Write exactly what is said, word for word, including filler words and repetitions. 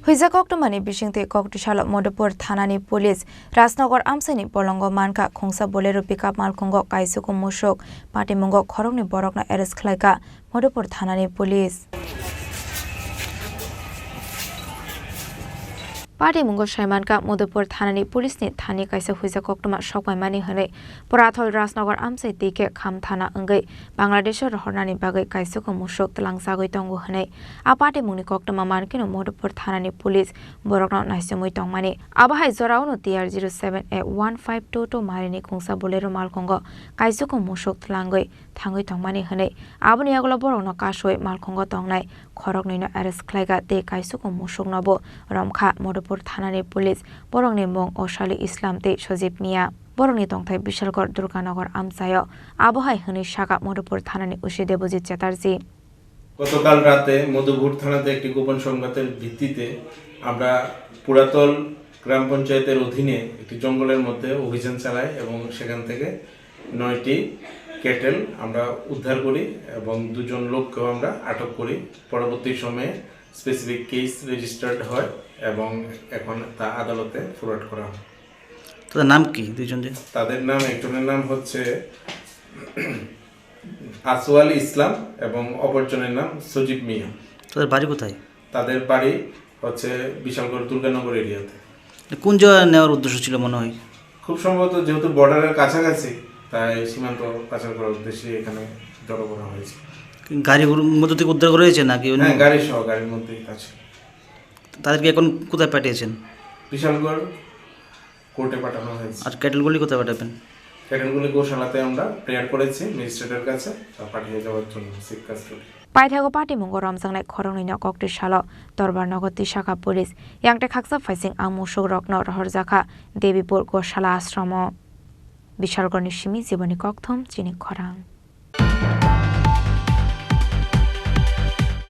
Huijak koktwmani bisingtwi koktwsalo Madhupur thanani police Rajnagar amchaini bolongo mankha khungsa Bolero pickup malkhungo kaisuku musuk, patimungo khoroknwi borokno arrest khlaikha Madhupur thanani police. Patimungo saimankha Madhupur thanani police ni thani kaisa huijak koktwma sokpaimani hwnwi Purathol Rajnagar amchai twi khe Kham thana wngwi Bangladesh-o rohornani bagwi kaisuku musuk twlangjagwi tongo hwnwi a patimungni koktwma mankhe no Madhupur thanani police borokno naichomwi tongmani. Abo hai jorao no T R zero seven A one five two two marini khungsa Bolero malkhungo kaisuku musuk twlangwi thangwi tongmani hwnwi aboni yagulo borokno kasui malkhungo tongnai khoroknwino arrest khlaikha tei kaisuku musuknobo romkha Madhupur thanani police. Borokni mung Osali Islam tei Sojib Mia. Borokni tongthai Bishalgarh Durganagar amchaio. Abo hai hwnwi sakha Madhupur thanani O C Debojit Chatterjee. গতকাল রাতে মধুপুর থানাতে একটি গোপন সংবাদের ভিত্তিতে আমরা পুরাতল গ্রাম পঞ্চায়েতের অধীনে একটি জঙ্গলের মধ্যে অভিযান চালাই এবং সেখান থেকে নয়টি ক্যাটেল আমরা উদ্ধার করি এবং দুজন লোককেও আমরা আটক করি। পরবর্তী সময়ে স্পেসিফিক কেস রেজিস্টার্ড হয় এবং এখন তা আদালতে ফরওয়ার্ড করা হয়। তাদের নাম কি দুইজন যে? তাদের নাম, একজনের নাম হচ্ছে আসওয়াল ইসলাম এবং অপরজনের নাম সজীব মিয়া। তাদের বাড়ি কোথায়? তাদের বাড়ি হচ্ছে বিশালগড় দুর্গানগর এরিয়াতে। কোন জায়গায় নেওয়ার উদ্দেশ্য ছিল মনে হয়? খুব সম্ভবত যেহেতু বর্ডারের কাছাকাছি, তাই সীমান্ত পাচার করার উদ্দেশ্যে এখানে জড়ো করা হয়েছে। গাড়ির মধ্যে থেকে উদ্ধার করা হয়েছে নাকি অন্য? হ্যাঁ, গাড়ি সহ, গাড়ির মধ্যেই আছে। তাদেরকে এখন কোথায় পাঠিয়েছেন? বিশালগড় কোর্টে পাঠানো হয়েছে। আর ক্যাটেলগুলি কোথায় পাঠাবেন? ক্যাটেলগুলি গোশালাতে আমরা প্রেয়ার করেছি ম্যাজিস্ট্রেটের কাছে, তা পাঠিয়ে যাওয়ার জন্য seek custody. Paithago patimungo romjaknai khoroknwino koktwi salo Dorbar nogo tisakha police. Yang tei khaksa phaising ang musuk rokno rohorjakha Debipur Gosala ashromo. Bishalgarhni simi Jiboni Kokthom chini khorang.